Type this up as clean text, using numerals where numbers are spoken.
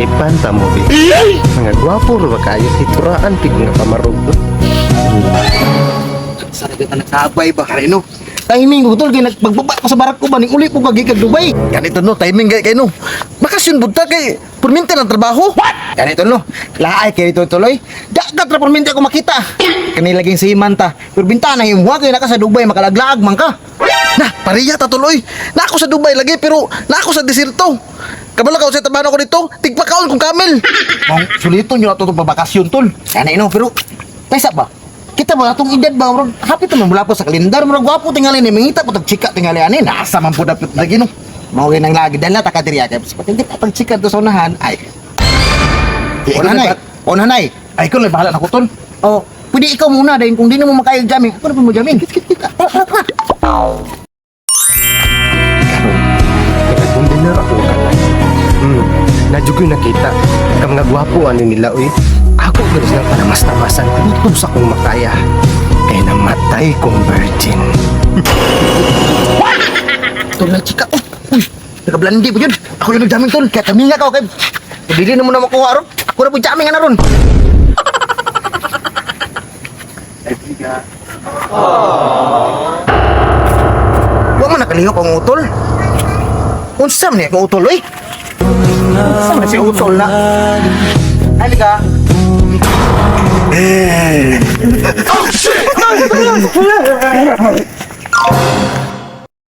Nalipan ta mo bi. Mga gwapo ra ba kayo hituraan pig nga pamarog. Sa kita nagsabay ba kare no? Timing ko tol kay nagpagbaba ko sa barako ba ning uli ko kag gikan Dubai. Ganito no, timing kay kay no. Bakasyon bud ta kay perminti ng trabaho. What? Ganito no. Laay kay ito tuloy. Dagat ra perminti ako makita. Kani laging seaman ta. Pero bintana yung wa kay naka sa Dubai makalaglaag man ka. Na, pareha ta tuloy. Na ako sa Dubai lagi pero na ako sa desierto. Kabalo ka sa trabaho ko dito, tigpakaon kong camel. Mong suliton yun ato itong pabakasyon tol. Sana ino pero taysa ba? Kita ba atong edad ba murag hapit naman mula po sa kalendar murag gwapo tingali ni mangita po tag chika tingali ani nasa man pud dapat lagi no. Mao gyud nang lagi dala ta ka diri kay sa pagkita tag chika to sa unahan ay. Unahan ay. Unahan ay. Ay, ikaw lang bahala na ko tol. Oh, pwede ikaw muna dahil kung di na mo makaya jamming, ako na po mo jamming. Kit kit kit. Karon, nagpundinar ako kanay. Nadyo ko nakita ka mga gwapo ani nila uy. Ako gyud silang panamas-tamasan kutob sa akong makaya. Kay namatay kong virgin. Tol na chika. Oh, uy, nakablandi po yun. Ako yung nag-jamming tol. Kaya taminga ka, okay? Dili na mo na makuha ron. Ako na po jamming na ron. Wa man nakalihok ang utol. Unsa man ni akong utol oy? Unsa man si utol na? Halika.